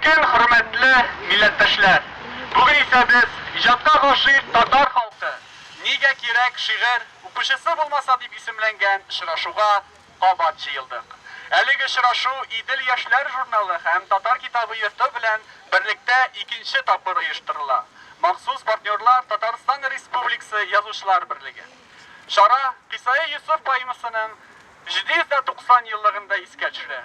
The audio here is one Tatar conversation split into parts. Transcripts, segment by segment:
көн, хөрмәтле милләттәшләр! Бүген исә без, иҗатка гашыйк татар халкы, Нигә кирәк шигырь, укучысы булмаса дип исемләнгән очрашуга кабат җыелдык. Әлеге очрашу Идел яшьләр журналы һәм Татар китабы йорты белән берлектә икенче тапкыр оештырыла. Махсус партнерлар Татарстан Республиксы Язучылар берлеге. Чара Кыйсаи Йосыф поэмасының 790 еллыгын да искә төшерә.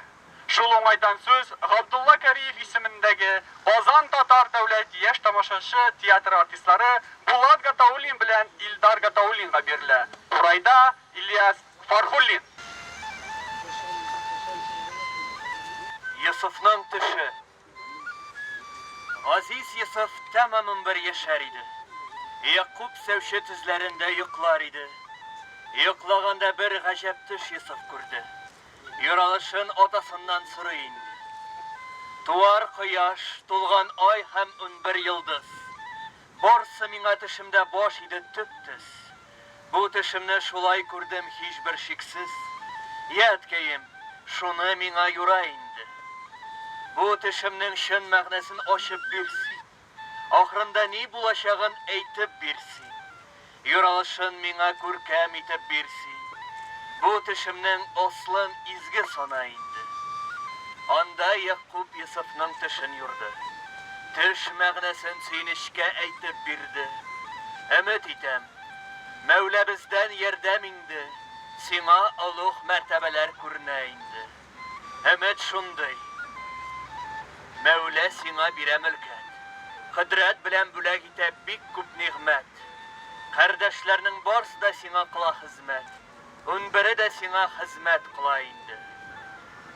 Шул уңайдан сүз Габдулла Кариев исемендәге Казан татар дәүләт яшь тамашачы театры артистлары Булат Гатауллин белән Илдар Гатауллинга бирелә. Курайда, Ильяс Фархуллин. Йосыфның төше. Газиз Йосыф тәмам 11 яшәр иде. Ягъкуб сәүче тезләрендә йоклар иде. Йоклаганда бер гаҗәп төш Йосыф күрде. Юралышын атасыннан сорый инде. Туар кояш, тулган ай һәм 11 йолдыз. Барсы миңа төшемдә баш иде төп-төз. Бу төшемне шулай күрдем һичбер шиксез. Йә, әткәем, шуны миңа юра инде. Бу төшемнең чын мәгънәсен ачып бир син. Ахырында ни булачагын әйтеп бир син. Юралышын миңа күркәм итеп бир син. Бу төшемнең аслын изге сана инде. Анда Ягъкуб Йосыфның төшен юрды. Төш мәгънәсен сөенечкә әйтеп бирде. Өмет итәм, Мәүләбездән ярдәм иңде, сиңа олуг мәртәбәләр күренә инде. Өмет шундый. Мәүлә сиңа бирә мөлкәт. Кодрәт белән бүләк итә бик күп нигъмәт. Кардәшләрнең барсы да сиңа кыла хезмәт. Унбере дә сиңа хезмәт кыла инде.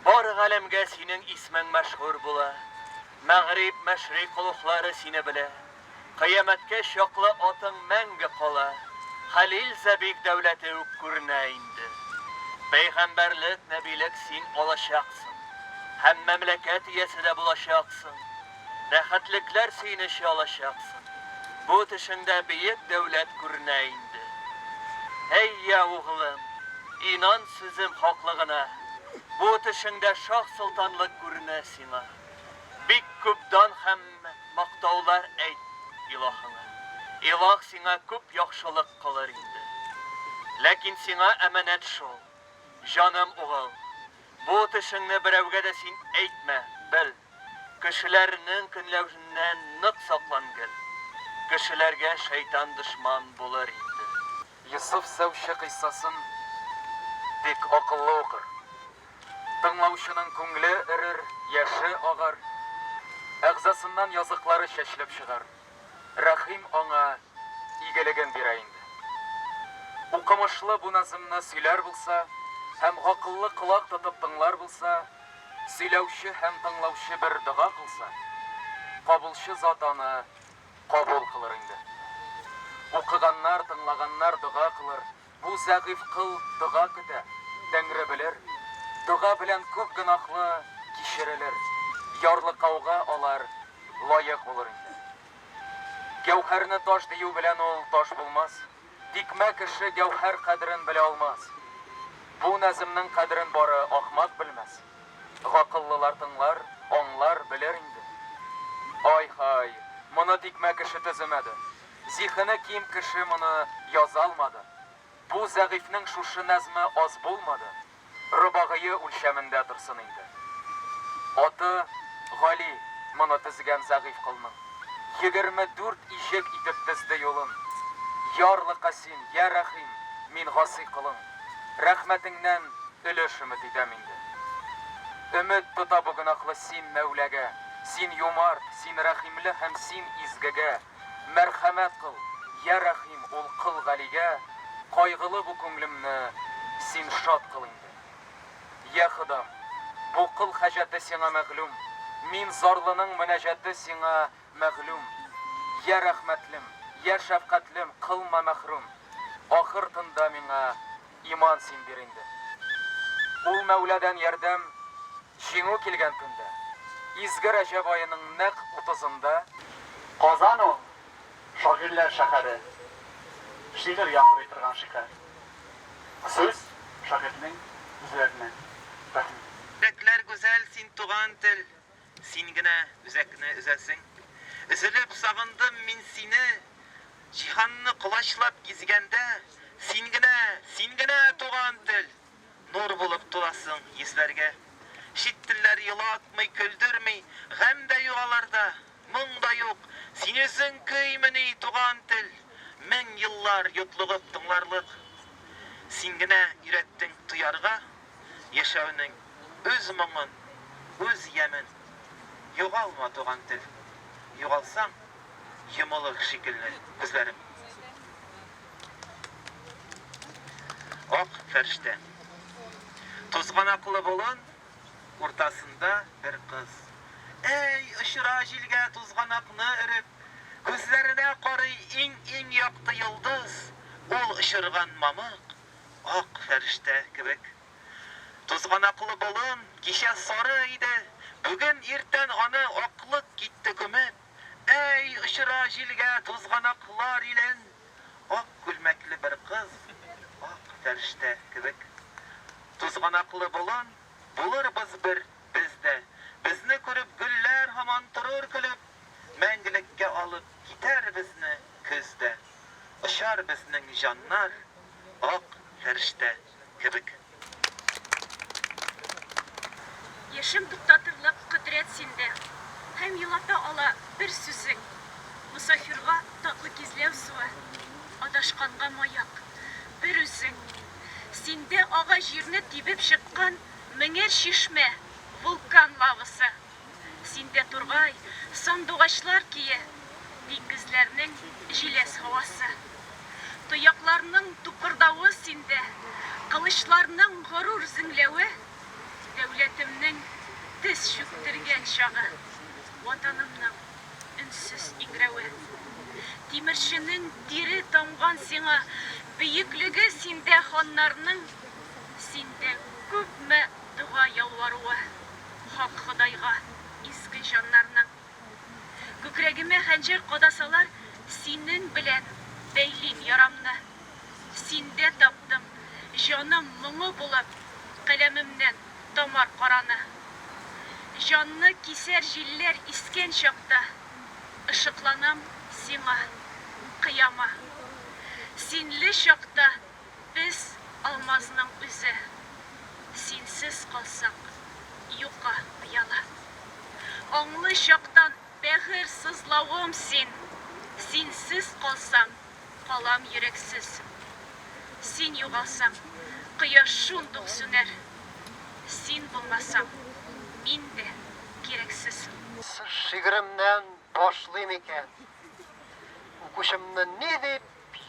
Бар галәмгә синең исмең мәшһүр була. Мәгъриб, мәшрикъ олуглары сине белә. Кыямәткә чаклы атың мәңге кала, Хәлил Зәбик дәүләте үк күренә инде. Пәйгамбәрлек, нәбилек син алачаксың, һәм мәмләкәт иясе дә булачаксың, рәхәтлекләр сөенече алачаксың. Бу төшеңдә бөек дәүләт күренә инде. Әй-я, угълым, инан сүзем хаклыгына, бу төшеңдә шаһ-солтанлык күренә сиңа. Бик күп дан һәм мактаулар әйт Илаһыңа. Илаһ сиңа күп яхшылык кылыр инде. Ләкин сиңа әманәт шул, җаным угыл, бу төшеңне берәүгә дә син әйтмә, бел, кешеләрнең көнләүеннән нык саклан гел. Кешеләргә шәйтан дошман булыр инде. Йосыф сәүче кыйссасын бик акыллы укыр. Тыңлаучының күңле эрер, яше агар, Әгъзасыннан языклары чәчелеп чыгар. Рәхим аңа игелеген бирә инде. Укымышлы бу нәзымны сөйләр булса, Һәм гакыллы колак тотып тыңлар булса, Сөйләүче һәм тыңлаучы бер дога кылса, Кабулчы зат аны кабул кылыр инде. Укыганнар, тыңлаганнар дога кылыр, Бу зәгыйфь кол дога көтә, Тәңре белер. Дога белән күп гөнаһлы кичерелер, Ярлыкауга алар лаек булыр инде. Гәүһәрне таш дию белән ул таш булмас, Тикмә кеше гәүһәр кадерен белә алмас. Бу нәземнең кадерен бары ахмак белмәс. Гакыллылар тыңлар, аңлар, белер инде. Ай-һай, моны тикмә кеше төземәде. Зиһене ким кеше моны яза алмады. Бу зәгыйфьнең шушы нәзме аз булмады, робагые үлчәмендә торсын инде. Аты Гали моны төзегән зәгыйфь колның. 24 иҗек итеп тезде юлын. Ярлыка син, йә Рәхим, мин гасый колың. Рәхмәтеңнән өлеш өмет итәм инде. Өмет тота бу гөнаһлы син Мәүләгә, син юмарт, син рәхимле һәм син изгегә. Мәрхәмәт кыл, йә Рәхим, ул кол Галигә, Кайгылы бу күңлемне син шат кыл инде. Йә Ходам, бу кол хаҗәте сиңа мәгълүм, Мин зарлының мөнәҗәте сиңа мәгълүм. Йә Рәхмәтлем, йә Шәфкатьлем, кылма мәхрүм, Ахыр тында миңа иман син бир инде. Ул Мәүләдән ярдәм, Җиңү килгән көндә. Изге Рәҗәб аеның нәкъ утызында. Казан ул, шагыйрьләр шәһәре. Шигырь яңгырый торган шикәр. Сүз шагыйрьнең үзләренә. Рәхмәт. Йөрәкләр гүзәл син туган тел. Син генә үзәкне өзәсең. Өзелеп сагындым мин сине, Җиһанны колачлап гизгәндә, Син генә, син генә, туган тел, Нур булып туласың йөзләргә. Чит телләр елатмый, көлдерми, Гамь дә юк аларда, моң да юк. Син үзең көймени, туган тел, 1000 еллар йотлыгып тыңларлык. Син генә өйрәттең тоярга Яшәүнең үз моңын, үз ямен. Югалма, туган тел, югалсаң, Йомылыр шикелле күзләрем. Ак фәрештә. Тузганаклы болын уртасында бер кыз. Әй, очыра җилгә тузганакны өреп, Күзләренә карый иң-иң якты йолдыз, Ул очырган мамык, ак фәрештә кебек. Тузганаклы болын кичә сары иде, Бүген иртән аны аклык китте күмеп. Әй, очыра җилгә тузганаклар илен, Ак күлмәкле бер кыз, ак фәрештә кебек. Тузганаклы болын, булырбыз бер без дә, Безне күреп гөлләр һаман торыр көлеп. Мәңгелеккә алып китәр безне көз дә, Очар безнең җаннар ак фәрештә кебек. Яшем туктатырлык кодрәт синдә, Һәм елата ала бер сүзең. Мосафирга татлы кизләү суы, Адашканга маяк, бер үзең. Синдә ага җирне тибеп чыккан Меңәр чишмә, вулкан лавасы. Синдә тургай, сандугачлар кие, Диңгезләрнең җиләс һавасы. Тоякларның тупырдавы синдә, Кылычларның горур зеңләве, Дәүләтемнең тез чүктергән чагы, Ватанымның өнсез иңрәве. Тимерченең тире тамган сиңа, Бөеклеге синдә ханнарның, Синдә күпме дога ялваруы. Хак Ходайга, изге җаннарның. Күкрәгемә хәнҗәр кадасалар, Синең белән бәйлим ярамны. Синдә таптым, җаным моңы булып, Каләмемнән тамар караны. Җанны кисәр җилләр искән чакта, Ышыкланам сиңа, кыяма. Синле чакта Без алмазның үзе. Синсез калсак, юка пыяла. Аңлы чактан бәгырь сызлавым син, Синсез калсам, калам йөрәксез. Син югалсаң, кояш шундук сүнәр. Син булмасаң, мин дә кирәксез. Шигыремнән башлыйм икән? Укучымны ни дип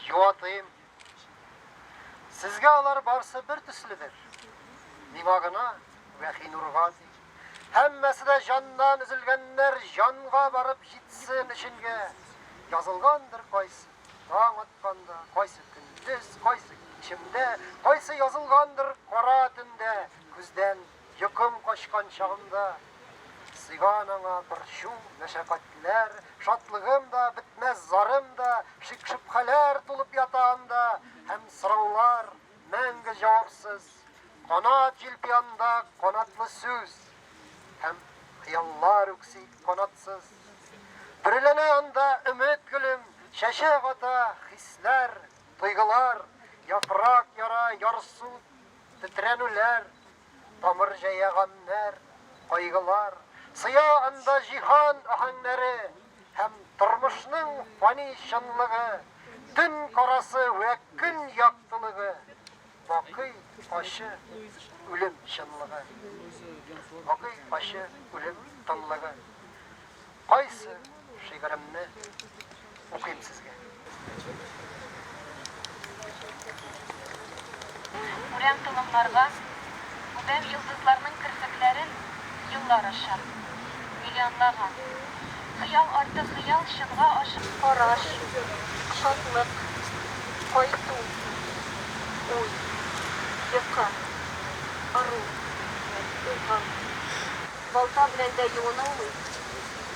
юатыйм? Сезгә алар барсы бер төследер. Миңа гына, Вәхинурга тик. Һәммәсе дә җаннан өзелгәннәр җанга барып җитсен өченгә. Язылгандыр кайсы таң атканда, кайсы көндез, кайсы кичемдә, кайсы язылгандыр кара төндә, күздән Йокым качкан чагымда Сыйган аңа борчу, мәшәкатьләр, Шатлыгым да, бетмәс зарым да, Шик-шөбһәләр тулып ята анда, Һәм сораулар мәңге җавапсыз. Канат җилпи анда канатлы сүз, Һәм хыяллар үкси канатсыз. Бөреләнә анда өмет гөлем, Чәчәк ата хисләр, тойгылар, Яфрак яра ярсу Тетрәнүләр, тамыр җәя гамьнәр, кайгылар, Сыя анда җиһан аһәңнәре Һәм тормышның фани чынлыгы, Төн карасы вә көн яктылыгы, Бакый ачы үлем чынлыгы. Бакый ачы үлем тынлыгы. Кайсы шигыремне укыйм сезгә? Үрәм толымнарга, үбәм йолдызларның керфекләрен Еллар аша. Миллионлаган. Хыял арты хыял чынга ашып. Караш, шатлык, кайту, уй, йокы, ыру, угыл. Балта белән дә юынылмый,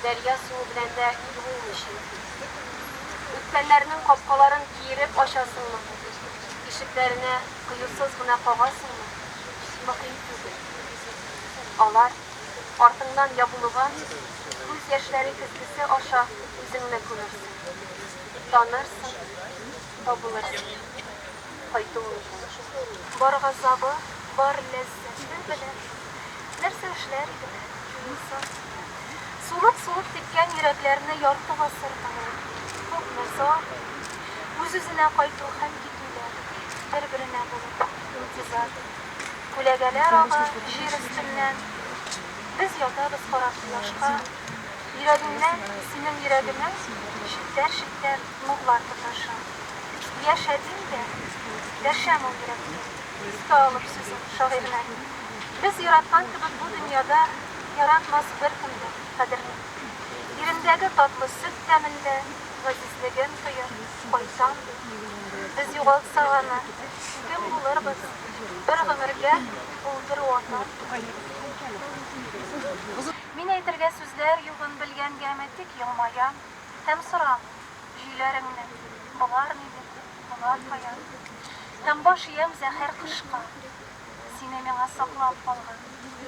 дәрья суы белән дә юылмый чөнки. Үткәннәрнең капкаларын киереп ачасыңмы, ишекләренә кыюсыз гына кагасыңмы, мөһим түгел. Алар. Артыңнан ябылган күз яшьләре көзгесе аша үзеңне күрерсең. Танырсың, табылырсың. Кайтуың юк. Бар газабы, бар ләззәте белән нәрсә эшләр идек, җуелса? Сулык-сулык типкән йөрәкләрне ярты гасыр тыңлый. Күпме зар, үз-үзенә кайту һәм китүләр, бер-беренә булып интизар. Күләгәләр ага җир өстеннән. Без ятабыз карап кояшка. Йөрәгеңнән синең йөрәгемә челтәр-челтәр нурлар тоташа. Яшә дим дә, дәшәм ул йөрәккә, искә алып сүзен шагыйрьнең. Без яраткан кебек бу дөньяда яратмас беркем дә кадерле. Ирендәге татлы сөт тәмендә газизлеген тоеп кайтам дип. Без югалтсак аны, кем булырбыз? Бер гомергә ул бер Ватан. Мин әйтергә сүзләр югын белгәнгәме тик елмаям һәм сорамыйм җөйләреңне, болар ни дип, болар каян? Һәм баш иям зәһәр кышка. Сине миңа саклап калган.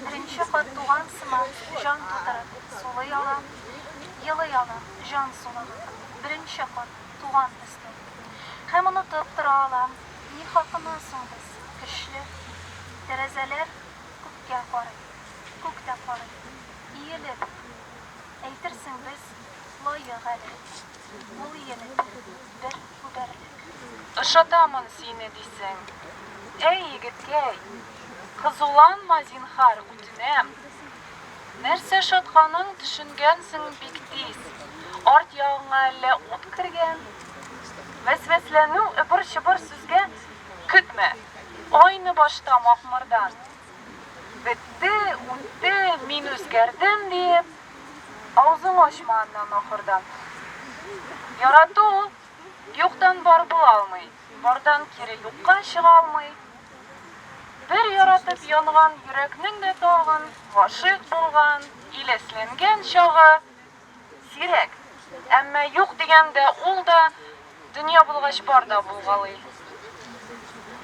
Беренче кат туган сыман җан тутырып сулый алам, елый алам җан сулаган, беренче кат туган төсле. Һәм онытып тора алам, ни хакына соң без көчле? Тәрәзәләр күккә карый, күк тә карый, иелеп. Әйтерсең без лаек әле, ул иелеп бер үбәрлек. Ошатамын сине, дисең. Әй, егеткәй, кызуланма, зинһар, үтенәм. Нәрсә ошатканың төшенгәнсең бик тиз. Арт ягыңа әллә ут кергән? Вәсвәсләнү ыбыр-чыбыр сүзгә көтмә, айны башта махмырдан. Бетте, үтте, мин үзгәрдем, диеп, авызың ачма аннан ахырдан. Ярату ул юктан бар була алмый, бардан кире юкка чыга алмый. Бер яратып янган йөрәкнең дә тагын гашыйк булган, иләсләнгән чагы сирәк. Әмма юк дигәндә ул да дөнья булгач бар да булгалый.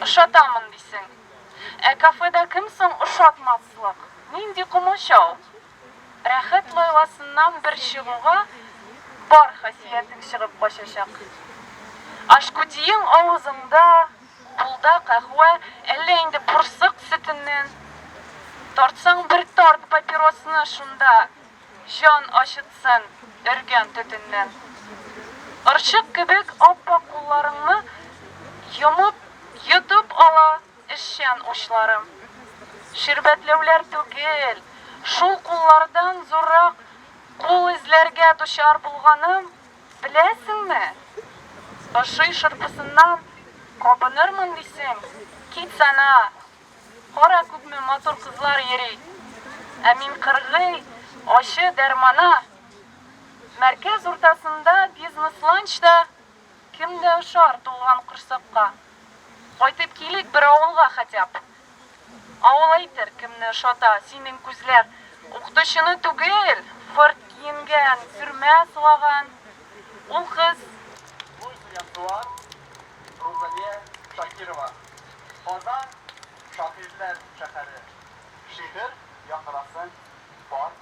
Ошатамын дисең. Ә кафеда кем соң ошатмаслык? Нинди комачау? Рәхәт лайласыннан бер чыгуга, бар хасиятең чыгып качачак. Ашкутиең авызыңда, кулда каһвә, әллә инде бурсык сөтеннән. Тартсаң бер тарт папиросны шунда, җан ачытсын өргән төтеннән. Орчык кебек ап-ак кулларыңны йомып, йотып ала эшчән учларым. Ширбәтләүләр түгел, шул куллардан зуррак кул эзләргә дучар булганым, беләсеңме? Ошый шырпысыннан кабынырмын дисең, китсана! Кара күпме матур кызлар йөри. Ә мин кыргый, ачы дәрмана. Мәркәз уртасында бизнес-ланчта Кем дә ошар тулган корсакка. Кайтып килик бер авылга хотяб. Авыл әйтер, кемне ошата, синең күзләр укытучыны түгел, фырт киенгән, сөрмә сылаган ул кыз. Бу язулар Рузалия Шакирова. Казан, шагыйрьләр шәһәре. Шигырь яңгырасын бар.